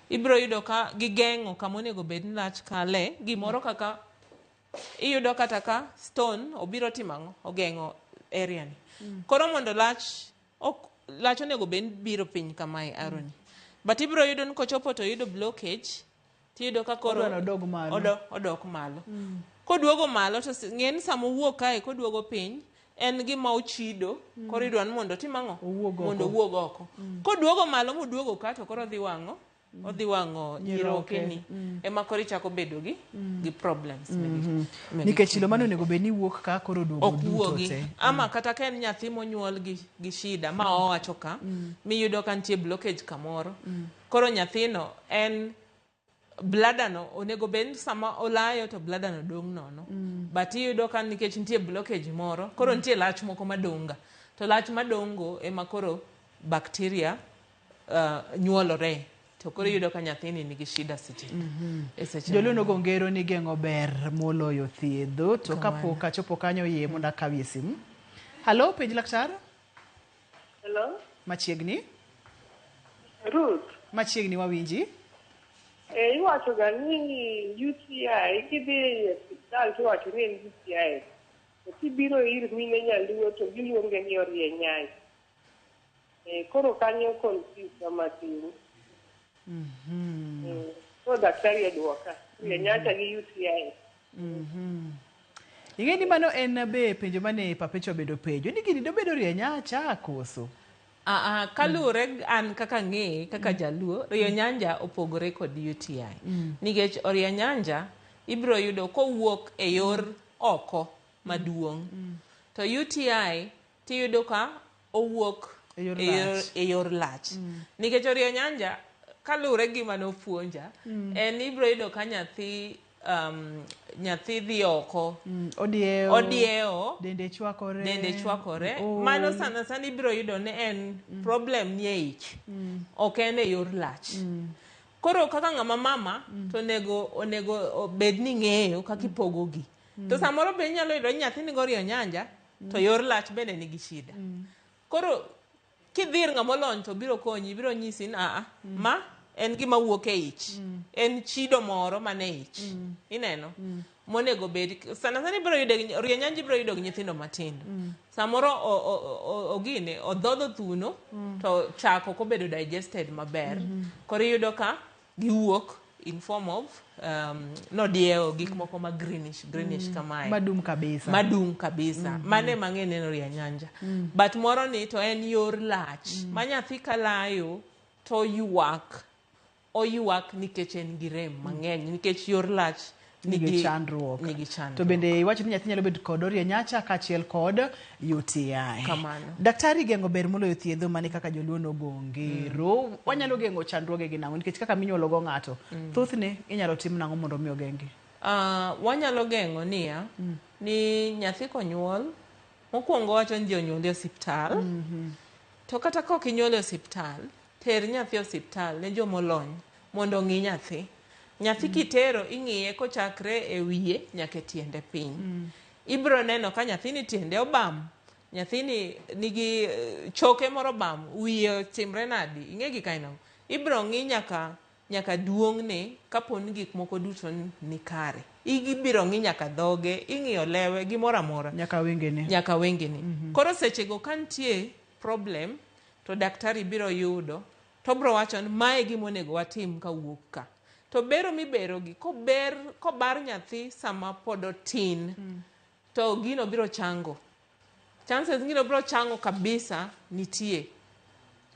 ibiro yudo ka gigeng'o kama onego bed ni lach kale. Gimoro kaka iyudo kata ka stone obiro timo ang'o? Ogeng'o area ni. Koro mondo lach ok lach onego bed ni biro piny kamae aroni, but ibiro yudo ni kochopo to yudo blockage, tiyudo ka koro
Odwa ni odog malo.
Odok malo. Koduogo malo to ng'e ni sama owuok kae koduogo piny en gima ochido. Koro idwa ni mondo otim ang'o?
Owuog oko.
Mondo owuog oko. Koduogo malo moduogo ka, to koro odhi wang'o
nyiroke.
Nyirokeni ema koro ichako bedo gi problems mege
Nikech chilo mane onego bed ni wuok ka koro duogo
ok
duto
wuogi
te.
Ama kata ka en nyathi monyuol gi shida ma owacho ka miyudo ka nitie blockage kamoro, koro nyathino en bladder no onego bed ni sama olayo to bladder no dong' nono, but iyudo ka nikech nitie blockage moro, koro nitie lach moko madong' ga, to lach madong'go ema koro bacteria nyuolore, to koro iyudo ka nyathini nigi shida seche e seche
Joluo nogo ngero ni geng'o ber moloyo thiedho. To kapok achopo kanyo, yie mondo akawie simu. Halo, penj laktar.
Hello?
Machiegni.
Ruth.
Machiegni, wawinji.
Iwacho ga ni UTI, kidhi e osiptal tiwacho ni en UTI. To kibiro ir mine nyaluo to giluonge ni orie nyai. Koro kanyo confuse matin. Koro daktari oduoka. Orie nyacha gi UTI.
Ing'e ni mano en be penjo mane papecho obedo penjo ni gini dobedo rie nyacha koso.
Kaluwore an kaka ng'eye kaka jaluo, riyo nyanja opogore kod UTI. Nikech orio nyanja ibiro yudo kowuok e yor oko maduong'. To UTI tiyudo ka owuok
E yor lach.
E yor lach. Nikech orio nyanja kaluwore gi gima nopuonja, en ibiro yudo ka nyathi nyathi dhi oko.
Odiewo.
Odiewo.
Dende chwakore.
Dende chwakore.
Ool.
Mano sana sana ibiro yudo ni en problem ni e ich. Ok en e yor lach. Koro kaka ng'ama mama to onego obed ni ng'eyo kaka ipogo gi. To samoro be inyalo yudo ni nyathi nigi orio nyanja to yor lach bende nigi shida. Koro kidhi ir ng'ama olony to biro konyi, biro nyisi ni aa, ma en gima wuok e ich. En chido moro man e ich. Ineno? Monego bed sana sana ibiro yude orio nyanja ibiro yudo gi nyithindo matindo. Samoro ogine odhodho thuno to chak ok obedo digested maber. Koro iyudo ka giwuok in form of nodiewo gik moko ma greenish kamae.
Madum kabisa.
Madum kabisa. Mane mang'e neno orio nyanja. But moro ni to en yor lach. Ma nyathi kalayo to ywak. Oywak nikech en gi rem mang'eny, nikech yor lach
nigi chandruok.
Nigi chandruok.
To bende iwacho ni nyathi nyalo bedo kod orio nyacha kaachiel kod UTI.
Kamano.
Daktari, geng'o ber moloyo thiedho mane kaka joluo nogo ngero. Wanyalo geng'o chandruoge gi nang'o? Nikech kaka minyuolo go ng'ato, thothne inyalo tim nang'o mondo mi ogeng'gi?
Wanyalo geng'o niya, ni nyathi konyuol, mokwongo wacho ni ji onyuole e osiptal. To kata kok inyuole e osiptal, ter nyathi e osiptal ne jomolony mondo ong'i nyathi. Nyathi kitero ing'iye kochakre e wiye nyaka e tiende piny. Ibiro neno ka nyathini tiende obam, nyathini nigi choke moro obam, wiye otimre nadi, ing'e gik aina go. Ibiro ng'i nyaka duong'ne kapo ni gik moko duto ni kare. Ibiro ng'i nyaka dhoge, ing'iyo lewe, gimoro amora.
Nyaka wengene.
Nyaka wengene. Koro sechego ka nitie problem, to daktari biro yudo, to biro wacho ni mae gima onego watim kawuok ka. To bero miberogi, kobar nyathi sama pod otin, to gino biro chango. Chances gino biro chango kabisa nitie.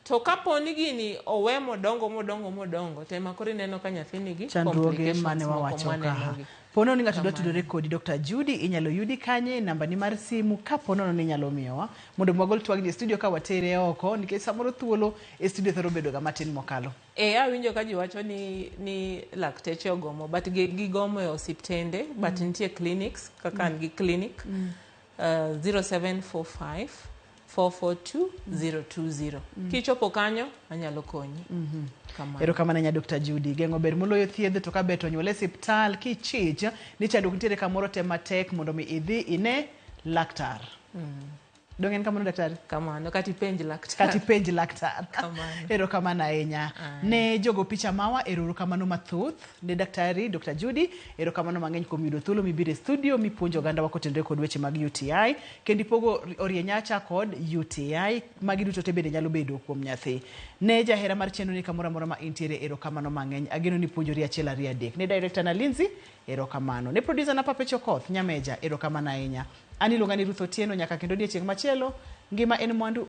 To kapo ni gini owe modongo modongo modongo, to ema koro ineno ka nyathi nigi
chandruoge
complications
mane
moko
wawacho kaha.
manenogi.
Ponono ni ng'ato dwa tudore kodi Dr. Judy, inyalo yudi kanye, namba ni mar simu kaponono ni inyalo miyowa mondo wagol twagni e studio ka watere oko, nikech samoro thuolo e studio thoro bedo ga matin mokalo.
Awinjo ka ji wacho ni lakteche ogomo, but gigomo e osiptende, but nitie clinics, kaka an gi clinic, 0745 442 020. Kichopo kanyo, anyalo konyi. Kamano.
Erokamano ahinya Dr. Judy. Geng'o ber moloyo thiedho, to ka ber to nyuole e osiptal kichich ni chandruok nitiere kamoro, tem matek mondo mi idhi ine laktar. Dong' en kamano daktari?
Kamano, kata ipenj laktar.
Kata ipenj laktar.
Kamano.
Erokamano ahinya. Ne jogo picha mawa, erokamano mathoth. Ne daktari, Dr. Judy, erokamano mang'eny kuom yudo thuolo mibiro e studio mipuonjo oganda wa kotenore kod weche mag UTI, kendo ipogo orie nyacha kod UTI. Magi duto te bende nyalo bedo kuom nyathi. Ne jahera mar chenro ni kamoro amora ma intiere, erokamano mang'eny. Ageno ni puonjori achiel ariyo adek. Ne director na Lindsay, erokamano. Ne producer na Papecho Okoth, Nyameja, erokamano ahinya. An iluonga ni Ruth Otieno, nyaka kendo odiechieng' machielo. Ngima en mwandu.